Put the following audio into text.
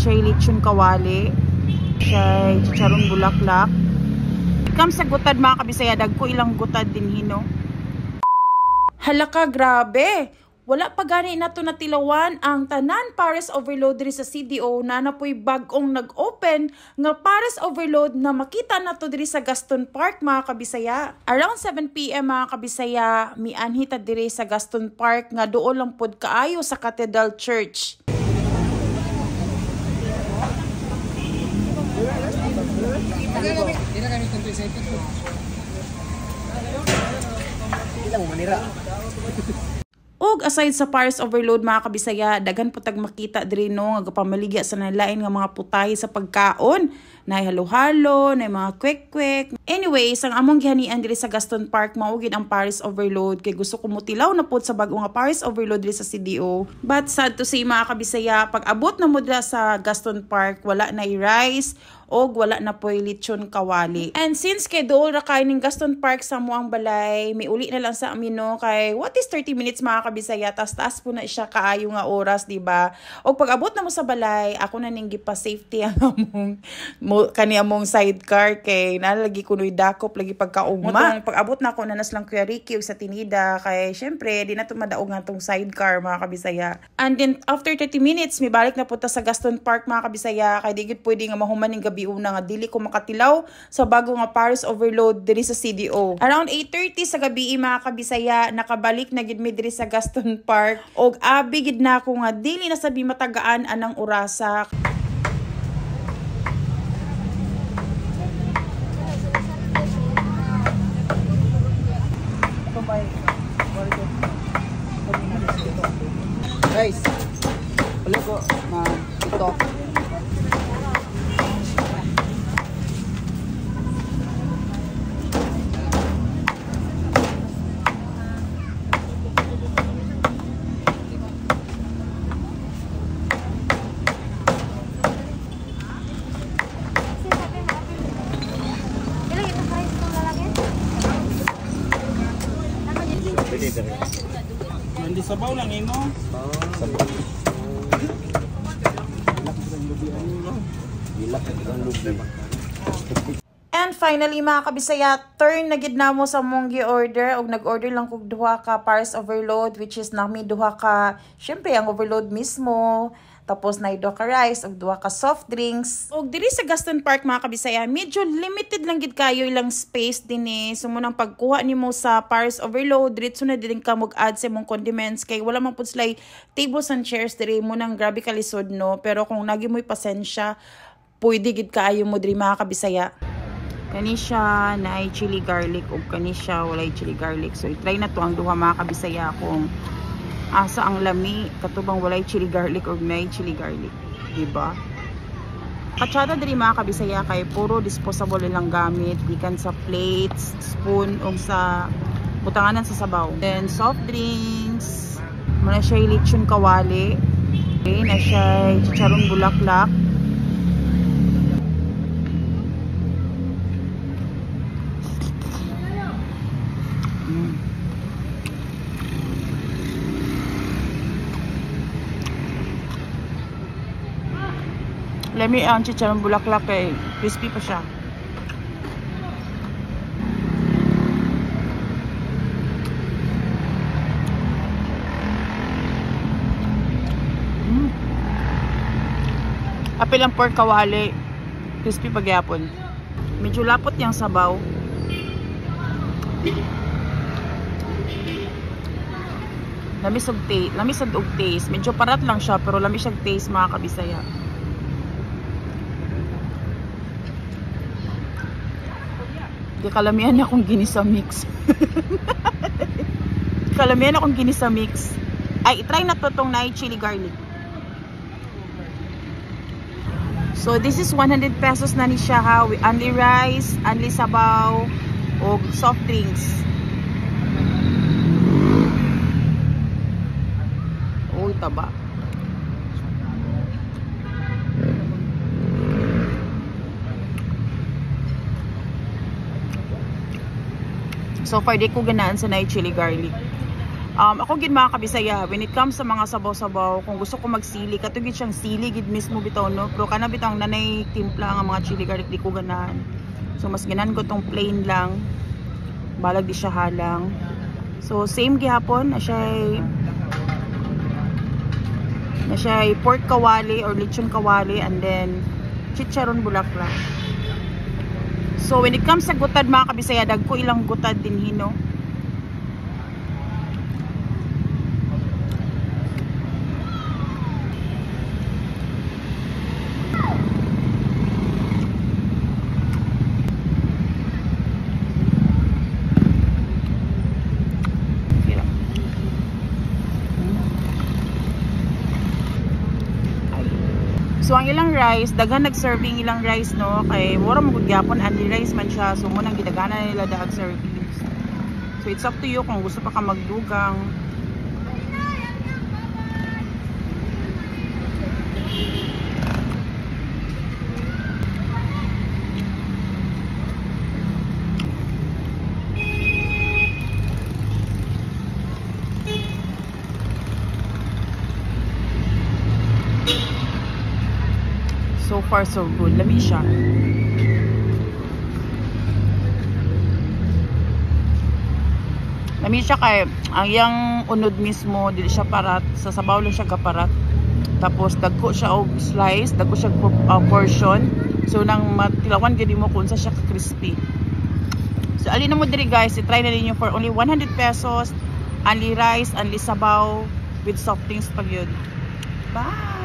siya lechon kawali, siya chicharon bulaklak. Ikam sa gutad mga kabisaya, dagko ilang gutad din hino. Hala ka, grabe! Wala pa gani nato natilawan ang tanan Pares Overload diri sa CDO na napoy bag-ong nag-open nga Pares Overload na makita nato diri sa Gaston Park mga kabisaya. Around 7 PM mga kabisaya, mianhi ta diri sa Gaston Park nga duol lang pod kaayo sa Cathedral Church. Og aside sa Pares Overload mga kabisaya, daghan po tag makita diri no nga gapamaligya sa nalain nga mga putahe sa pagkaon. Nay halo-halo, nay mga kwek-kwek. Anyways, ang among gihanian diri sa Gaston Park mao gid ang Pares Overload kay gusto ko motilaw na pod sa bag-o nga Pares Overload diri sa CDO. But sad to say mga kabisaya, pag abot na mo dira sa Gaston Park, wala na rice og wala na po'y lechon kawali. And since kay dool ra kay ning Gaston Park sa muang balay, miuli na lang sa amin no kay what is 30 minutes mga kabisaya, tas taas po na siya kaayo nga oras, di ba? Og pag abot na mo sa balay, ako na ning gipa safety ang among kani among sidecar kay nalagi kunoy dakop lagi pagkaugma. Motong pag abot na ako nanas lang Kuya Ricky ug sa Tinida kay syempre di na to madaog nga tong sidecar mga kabisaya. And then after 30 minutes mibalik na punta sa Gaston Park mga kabisaya kay di gid pwede nga mahuman ning gabi una nga dili ko makatilaw sa bago nga Pares Overload diri sa CDO. Around 8:30 sa gabi mga kabisaya, nakabalik na gid mi diri sa Gaston Park og abi gid na ako nga dili na sabi matagaan anang orasa. Guys, wala ko na ito. Hindi sabaw lang imo. Sabaw. And finally mga kabisaya, turn na gid namo sa mong gi-order og nag-order lang kog duha ka Pares Overload, which is nami duha ka syempre ang overload mismo, tapos na duha ka rice ug duha ka soft drinks. Og diri sa Gaston Park mga kabisaya, medyo limited lang gid kayo ilang space dinhi. So munang pagkuha nimo sa Pares Overload, diretso na din ka mag-add sa imong condiments kay wala man pud sila'y tables and chairs diri, munang grabe kalisod no, pero kung nagi mo'y pasensya, pwede gid kaayo mo diri mga kabisaya. Kani siya naay chili garlic ug kani siya walay chili garlic. So i-try na to ang duha mga kabisaya kung asa ang lami katubang walay chili garlic or may chili garlic, di ba? Katsada diri mga kabisaya kay puro disposable ilang gamit gikan sa plates, spoon ug sa butanganan sa sabaw. Then soft drinks, muna siya lechon kawali. Okay, na siya chicharon bulaklak. Lami ang chicharon bulaklak kay crispy pa siya. Apil ang pork kawali, crispy pagyapon. Medyo lapot yang sabaw. Lamis og taste, lamis og taste. Medyo parat lang siya pero lamis siyang taste mga kabisaya. Di kalamihan akong ginisa mix. Kalamihan akong ginisa mix. Ay, try na to tong na chili garlic. So this is 100 pesos na ni siya ha. With only rice, only sabaw, o soft drinks. Uy, taba. So far, di ko ganaan sa na chili garlic. Ako gid, mga kabisaya, when it comes sa mga sabaw-sabaw, kung gusto ko magsili, kato gid siyang sili gid mismo bitaw, no. Pero kana bitaw ang nanay timpla nga mga chili garlic, di ko ganahan. So mas ganahan ko tong plain lang. Balag di siya halang. So same gihapon na siya pork kawali or lechon kawali and then chicharon bulaklak. So when it comes sa gutad, mga kabisaya, dagko ilang gutad din hino. Okay lang. Ay. So ang ilang rice, daghan nag-serving ilang rice, no, kay mura mo gud gyapon, only rice man siya. So mo nang gidaghanan nila daag servings. So it's up to you kung gusto pa ka magdugang. So far so good. Lami siya. Lami siya kay ang iyang unod mismo dili siya parat, sa sabaw lang siya gaparat. Tapos dagko siya og slice, dagko siya portion. So nang matilawan gyud mo kung unsa siya ka crispy. So alin na mo diri, guys, i-try na ninyo for only ₱100. Only rice, only sabaw with soft drinks pa gyud. Bye.